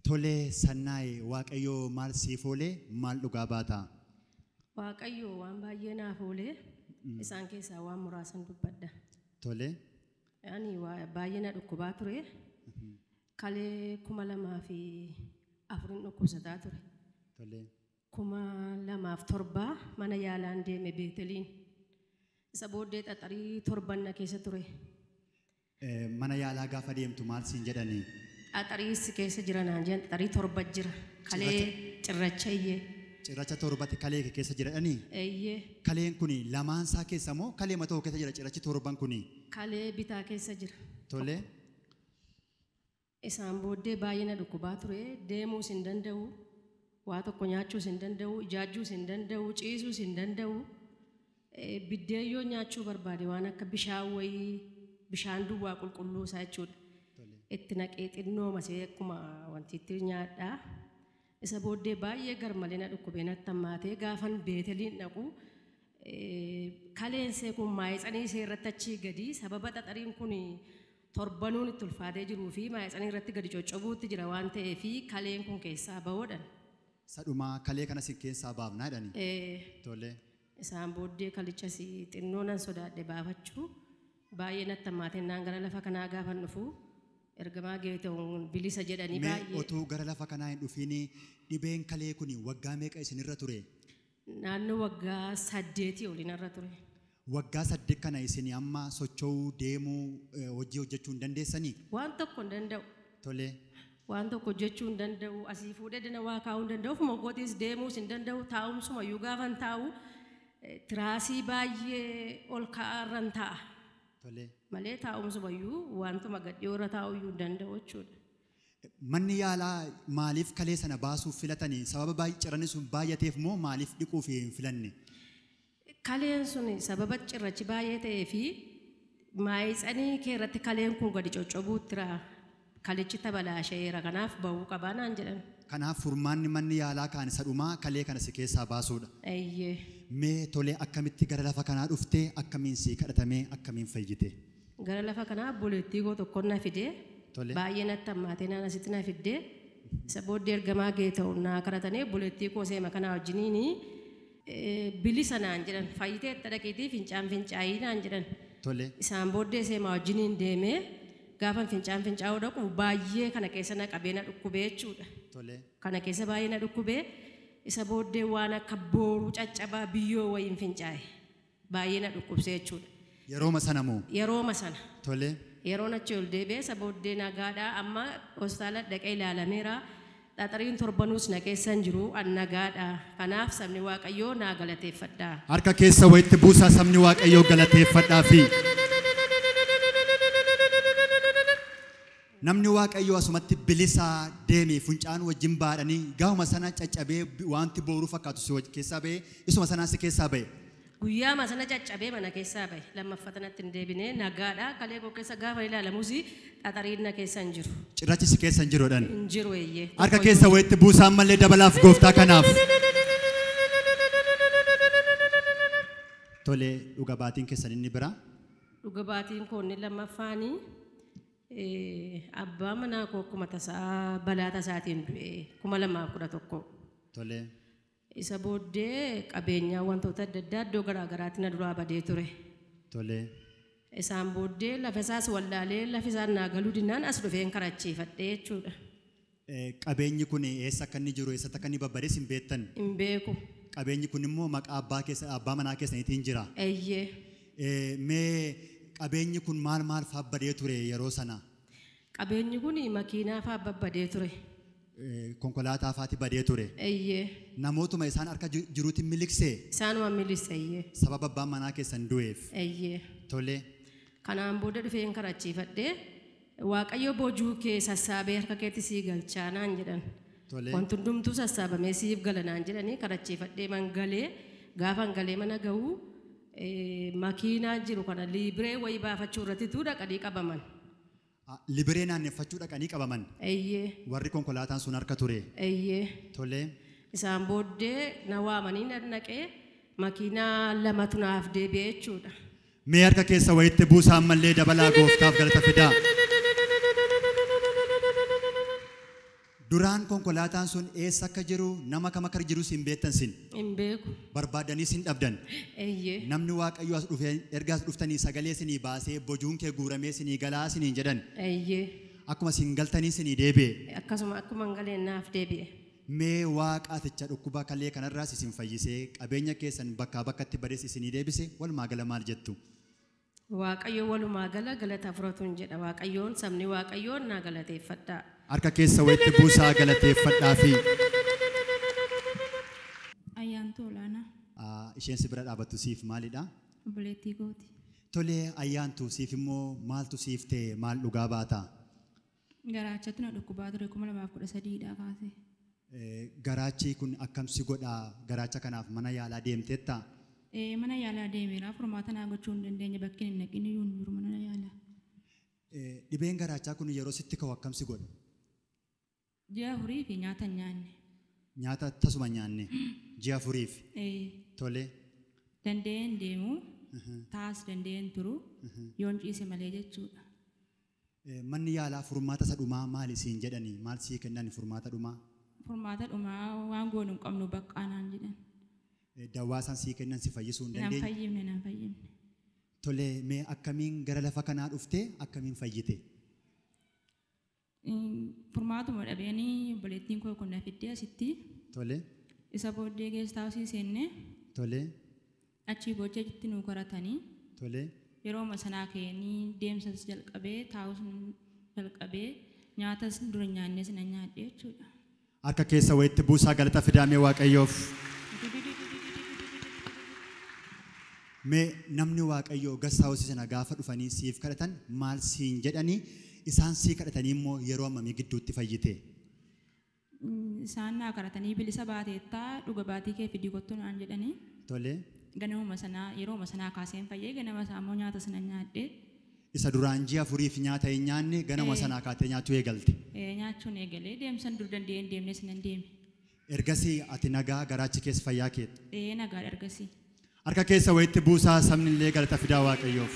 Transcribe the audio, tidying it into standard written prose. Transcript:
Tolee Sannaay, Waaqayyoo maal siif oolee, maal dhugaa baata? Waaqayyo waan baay'ee naaf oolee, isaan keessaa waan muraasan dubbadha. Tolee. Ani baay'ee na dhukkubaa ture. Kalee 2004 dhukkubsataa ture. Tolee. 2007 mana yaalaan deeme Beeteliin. Isa booddee xaxarii torban na keessa ture. Mana yaalaa gaafa deemtu maal siin jedhanii? Xaxarii si keessa jira naan jedhan, xaxarii torba jira. Kalee cirracha iyyee. Cirracha torbatti kalee kee keessa jira jedhanii? Eeyyee. Kaleen kuni lamaan isaa keessa moo kalee mataa keessa jira cirrachi torban kuni? Kalee bitaa keessa jira. Tolee. Isaan booddee baay'ee na dhukkubaa ture. Deemuus hin danda'u. Waa tokko nyaachuus hin danda'u. Ijaajjuus hin danda'u. Ciisuus hin danda'u. Biddeen yoo nyaachuu barbaade waan akka bishaan wayii, bishaan duwwaa qulqulluu isaa jechuudha. Itti naqee xinnoo masee akkuma wanti itti nyaadhaa. Isa booddee baay'ee garmalee na dhukkubee natti hammaatee gaafan Beeteliin dhaqu kaleensee kun maayitsanii ishee irratti achii gadi sababa xaxariin kun torbanuun itti ulfaatee jiruu fi maayitsanii irratti gadi coccobuutti jira waan ta'eef kaleen kun keessaa ba'uudhaan. Sadhumaa kalee kana si keessaa baafnaa jedhanii? Tolee. Isaan booddee kalichas xinnoo nan sodaadhe baafachuu baay'ee natti hammaatee naan gara lafa kanaa gaafan dhufu ergamaa Geetahuun bilisa jedhanii baay'ee. Otuu gara lafa kanaa hin dhufiin dhibeen kalee kun waggaa meeqa isinirra ture? Naannoo waggaa 8 oliin irra ture. Waggaa 8 kana isin amma socho'uu, deemuu, hojii hojjechuu hin dandeessanii? Waan tokko hin danda'u. Tolee. Waan tokko hojjechuu hin danda'u. Asii fuudhee dina waa kaa'uu hin danda'u. Ofuma kootiis deemuus hin danda'u. Taa'umsuma iyyuu gaafan taa'u tiraasii baay'ee ol ka'aa irra hin taa'a. Tolee. Malee taa'umsuma iyyuu wantuma gadhee irra taa'uu iyyuu hin danda'u jechuudha. Manni yaalaa maaliif kalee sana baasuuf filatanii? Sababa baay'ee cirranni sun baay'ateef moo maaliif dhiquuf hin filanne? Kaleen sun sababa cirrachi baay'ee ta'ee fi maayitsanii kee irratti kaleen kun gadi coccobuutti jira. Kalichi tabalaasheera kanaaf ba'uu qabaa naan jedhan. Kanaaf furmaanni manni yaalaa kaan isa dhumaa kalee kana si keessaa baasuudha. Eeyyee. Mee tolee akkamitti gara lafa kanaa dhuftee, akkamiin si kadhatamee, akkamiin fayyite? Gara lafa kanaa obboleettii koo tokko na fidee. Baay'ee natti hammaatee naan asitti na fiddee. Isa booddee ergamaa Geetahuun naa kadhatanii obboleettii koo seema kanaa wajjiniin bilisa naan jedhan. Fayyitee itti dhaqiitii fincaan fincaa'ii naan jedhan. Tolee. Isaan booddee seema wajjiniin deemee gaafan fincaan fincaa'uu dhaqu baay'ee kana keessa na qabee na dhukkubee jechuudha. Tolee. Kana keessa baay'ee na dhukkubee isa booddee waan akka booruu caccabaa biyyoo wayiin fincaa'e baay'ee na dhukkubsee jechuudha. Yerooma sana moo? Yerooma sana. Tolee. Yeroon achi ol deebi'ee isa booddee nagaadhaa amma hospitaala dhaqee ilaalameera. Xaxariin torbanuus na keessa hin jiru, an nagaadha. Kanaaf sabni Waaqayyoo naa galateeffadhaa. Harka keessa wayitti buusaa sabni Waaqayyoo galateeffadhaa fi namni Waaqayyoo asumatti bilisaa deeme funcaan wajjin baadhanii gaafuma sana caccabee wanti booruu fakkaatu si keessaa ba'e, isuma sanaa si keessaa ba'e. Guyyaama sana caccabee mana keessaa ba'e. Lammaffaa natti hin deebine nagaadha. Kalee koo keessa gaafa ilaalamus xaxariin na keessa hin jiru. Cirrachi si keessa hin jiru jedhan. Hin jiru eeyyee. Harka keessa wayitti buusaa ammallee dabalaaf gooftaa kanaaf. Tolee, dhuga baatiin keessan inni bira. Dhuga baatiin koo inni lammaffaanii abbaa manaa koo akkuma tasaa balaa tasaatiin du'e 2011. Tolee. Isa booddee qabeenyaa wantoota adda addaa iddoo garaa garaatti na duraa badee ture. Tolee. Isaan booddee lafa isaas wallaalee lafa isaan naa galuu dinnaan as dhufeen karachiifadhee jechuudha. Qabeenyi kun eessa akka inni jiru, eessatti akka inni babbadees hin beektan? Hin beeku. Qabeenyi kun immoo maqaa abbaa manaa keessaniitiin jira. Eeyyee. Mee qabeenyi kun maal maal fa'aa badee ture yeroo sana? Qabeenyi kun makiinaa fa'aa babbadee ture. Konkolaataa fa'aati badee ture. Eeyyee. Namootuma isaan harka jiruutti miliqsee? Isaanuma miliqse, eeyyee. Sababa abbaan manaa keessan du'eef. Eeyyee. Tolee. Kanaan booda dhufeen karachiifadhee Waaqayyo boojuu kee sassaabee harka keetti sii galchaa naan jedhan. Tolee. Wanti hundumtuu sassaabamee siif gala naan jedhanii karachiifadhee man galee gaafan galee mana ga'uu makiinaa jiru kana liibiree wayii baafachuu irratti tuu dhaqanii qabaman. Liibiree naanneffachuu dhaqanii qabaman. Eeyyee. Warri konkolaataan sun harka ture. Eeyyee. Tolee. Isaan booddee na waamanii na naqee makiinaa lamatu naaf deebi'ee jechuudha. Mee harka keessa wayitti buusaa ammallee dabalaa gooftaaf galata fidaa. Duraan konkolaataan sun eessa akka jiru nama kam akka jirus hin beektan sin. Hin beeku. Barbaadanii sin dhabdan. Eeyyee. Namni Waaqayyo as dhufee erga as dhuftanii sagalee sinii baasee bojuun kee guuramee sinii galaa siniin jedhan. Eeyyee. Akkuma sin galtanii sinii deebi'e. Akkasuma akkuma hin galeen naaf deebi'e. Mee waaqaaticha dhukkuba kalee kanarraas isin fayyisee qabeenya keessan bakkaa bakkatti badees isinii deebise walumaa gala maal jettu? Waaqayyo walumaa gala galata fudhatuun jedha. Waaqayyoon sabni Waaqayyoon naa galateeffadhaa. Harka keessa walitti buusaa galateeffadhaa fi Ayyaantuu Olaanaa. Isheen si bira dhaabattu siif maalidha? Obboleettii kooti. Tolee ayyaantu siif immoo maaltu siif ta'e maal dhugaa baata? Garaachatti na dhukkubaa ture 2013 kaasee. Garaachi kun akkam si godhaa? Garaacha kanaaf mana yaalaa deemteetta? Mana yaalaa deemeera. Furmaata naa gochuu hin dandeenye bakki hin naqin iyyuu hin jiru mana yaalaa. Dhibeen garaachaa kun yeroo sitti ka'u akkam si godha? Ji'a afurii fi nyaata hin nyaanne. Nyaata tasuma hin nyaanne? Ji'a afuriif? Tolee. Danda'ee hin deemu. Taas danda'ee hin turu. Yoon ciise malee jechuudha. Manni yaalaa furmaata isa dhumaa maali siin jedhanii? Maal sii kennan furmaata dhumaa? Furmaata dhumaa waan goonu hin qabnu baqqaanaan jedhan. Dawaa isaan sii kennan si fayyisuu hin Nan dandeenye? fayyifne, nan fayyifne. Tolee, mee akkamiin gara lafa kanaa dhuftee akkamiin fayyite? Furmaatuma dhabeenii obboleettiin koo kun na fiddee asitti. Tolee. Isa booddee geestaa hosii seenne. Tolee. Achii booddee achitti nu qoratanii. Tolee. Yerooma sanaa ka'anii deemsas jalqabee taa'us jalqabee nyaatas dura nyaannes na nyaadhe jechuudha. Harka keessa walitti buusaa galata fidaamee Waaqayyoof. Mee namni Waaqayyoo gassaa hosii sana gaafa dhufanii siif kadhatan maal siin jedhanii isaan sii kadhatanii immoo yeroo hammamii gidduutti fayyite? Isaan naa kadhatanii bilisa baateettaa dhuga baatii kee fidii kottu naan jedhanii. Tolee. Ganamuma sanaa yerooma sanaa kaaseen fayyee ganama isaa immoo nyaata sana nyaadhe. Isa duraan ji'a afuriif nyaata hin nyaanne ganama sanaa kaatee nyaachuu eegalte. Nyaachuun eegalee deemsan dur danda'ee hin deemne sinan deeme. Ergasii ati nagaa garaachi keessa fayyaa keetta. Nagaadha ergasii. Harka keessa walitti buusaa sabni illee galata fidaa Waaqayyoof.